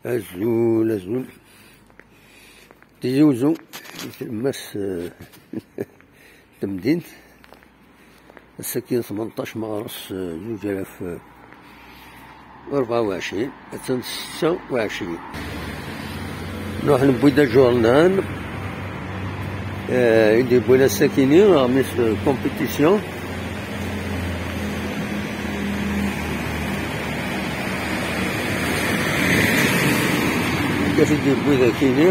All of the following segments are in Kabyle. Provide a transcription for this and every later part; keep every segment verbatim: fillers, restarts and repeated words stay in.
Azul, azul. Tizi Uzzu, i tlemmast, eh, n temdint. Ass-agi tmenṭac meɣres, eh, zuǧ alaf, eh, u rebɛa u ɛecrin, attan setta u ɛecrin. Nruḥ newwi-d aǧurnal, eh, i d-yewwin ass-akini, ɣer mis, eh, compétition. Anda i d-yewwi d akini?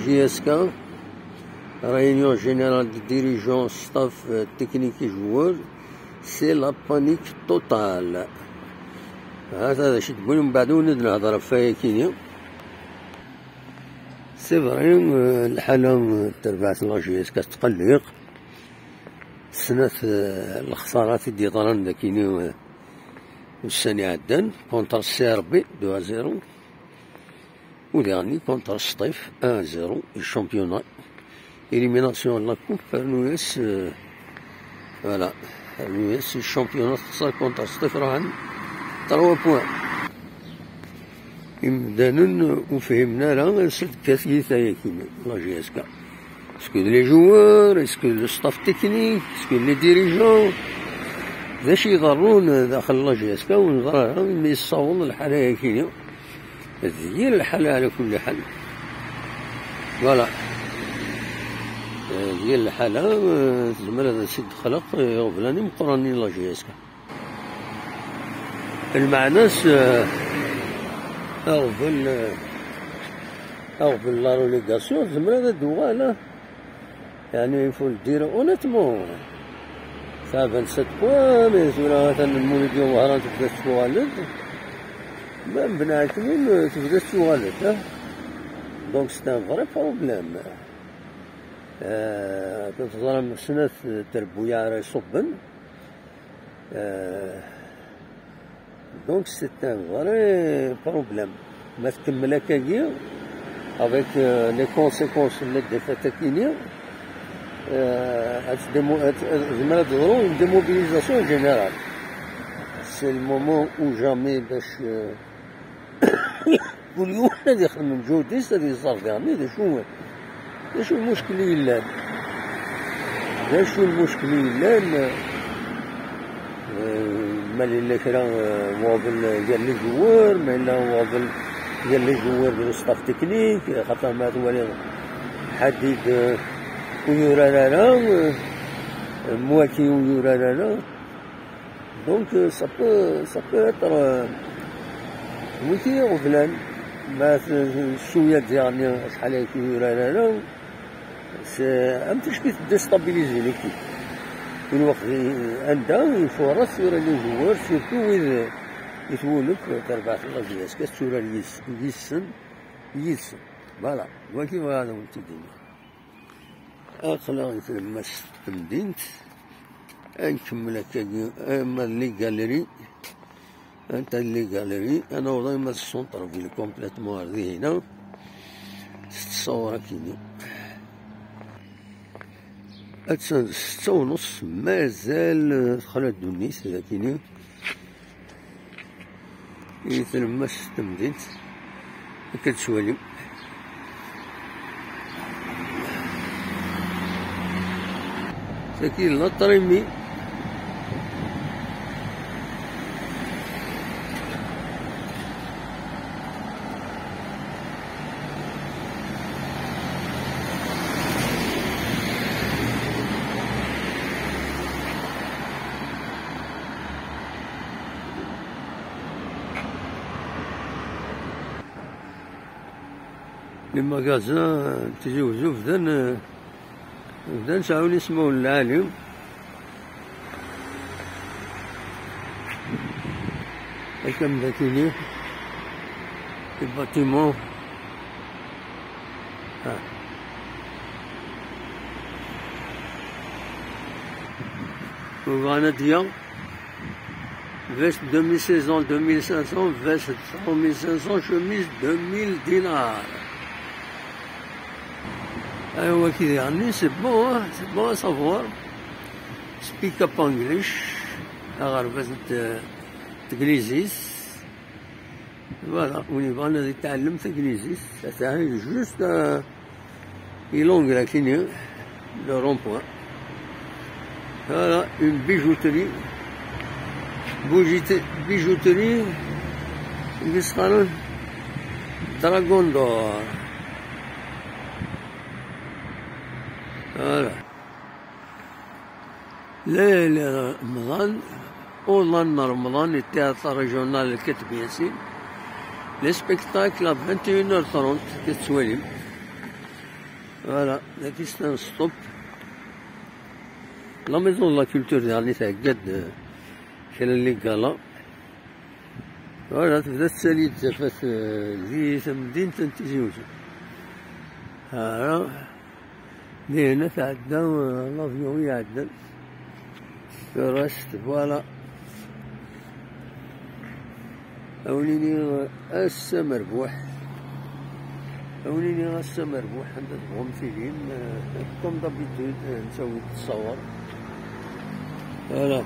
J S K, Réunion Générale des Dirigeants, Staff, euh, Technique et Joueurs, c'est la panique totale. Hata d acu i d-wwin, mbeɛd ur d-nehder ɣef wayakini. C'est vrai, euh, lḥala, euh, n terbaɛt n la J S K tettqelliq. Snat, euh, lexsarat i d-yeḍran d akini, euh, ussan iɛeddan, contre C R B, deux à zéro. U diɣenni contre Sṭif, un à zéro, i championnat. Élimination n la coupe, rnu-yas, euh, voilà, rnu-yas i championnat, texṣer contre Sṭif, ruḥen trois points. Imdanen ur fhimen ara acu d-tekkat yita-yakini, la J S K. Est-ce que d les joueurs, est-ce que d le staff technique, est-ce que d les dirigeants? D acu iḍerrun daxel la J S K, ur neẓri ara, imi yessaweḍ lḥal ayakini. D yir lḥala ɛla kulli ḥal. Voilà. D yir lḥala, eh, tezmer ad as-id-texleq, eh, iɣeblan imeqqranen n la J S K. Lmeɛna-s, eh, aɣbel, eh, aɣbel la relégation, tezmer ad d-tuɣal, eh. Yeɛni, il faut le dire honnêtement. Tesɛa vingt-sept points, mais tura atan Lmuludya Wehran tebda tettuɣal-d. Même Bnɛeknin, eh, tebda tettuɣal-d, eh. Donc, c'est un vrai problème. Eh, akken teẓram, snat trebbuyaɛ ara iṣubben. Euh, donc c'est un vrai problème. Ma tkemmel akkagi, avec, euh, les conséquences n la défaite akini, euh, ad tdémo-, ad, ad, tezmer ad teḍru une démobilisation générale. C'est le moment ou jamais باش, euh, كل يوم هذا يخدم مجهود، هذا يزرب يعني، هذا شو، هذا شو المشكل يلان؟ هذا شو المشكل يلان؟ آه، ما لله كرا، آه، واضل قال لي جوار، ما إلا واضل قال لي جوار بالستاف تكنيك، خاطر ما توالي حديد، آه، ويورا لا لا، آه، مواكي ويورا لا لا. Donc, euh, ça peut, ça peut être, euh, wiki iɣeblan, ma t-, cwiya d-yaɣni acḥal ay k-yura lala, c'est un petit peu déstabilisé l'équipe. Une fois, anda, il faut rassurer les joueurs, surtout wid i twulef terbaɛt n la J S K, tetturar yis-, yis-sen, yis-sen. Voilà, waki bɣiɣ ad awen-t-id-iniɣ. Aql-aɣ di tlemmast n temdint. Ad nkemmel akkagi arma d les galeries. Anta d les galeries? Ad naweḍ arma d centre-ville complètement ar dihina. S ttesawur akini. Attan d setta u nus, mazal, eh, texla ddunit d akini. I tlemmast n temdint. Akka d-twalim. Tagi d la trémie. Les magasins n Tizi Wezzu bdan, bdan sɛun ismawen lɛali. Akka am dakini, les bâtiments. Ah. Bɣan ad d-yaɣ. Veste deux mille saison deux mille cinq cents, veste trois mille cinq cents, chemise deux mille dinars. Aywa, qui dernier, c'est bon, hein, c'est bon à savoir. Speak up English, aɣerbaz n t-, Taglizit. Voilà, win yebɣan ad yetɛellem taglizit, ata juste, euh, ilong lakini, le rond-point. Voilà, une bijouterie. Bijouterie, bijouterie, Dragon d'Or. Voilà. Leyli Remḍan, au lendemain Remḍan, et théâtre régional Ketbiasin. Les spectacles à vingt et une heures trente, Ketsuelim. Voilà, la distance stop. La maison de la culture, dernier, c'est Gad, euh, c'est le Ligala. Voilà, tebda tettali-d tafat, euh, di temdint n Tizi Uzzu. Voilà. Dihin tɛedda, euh, l'avion iɛeddan. Turast, voilà. Awnini ass amerbuḥ. Awnini ass amerbuḥ, anda tebɣum tilim, euh, comme d'habitude, euh, nettawi-d ttṣawer. Voilà.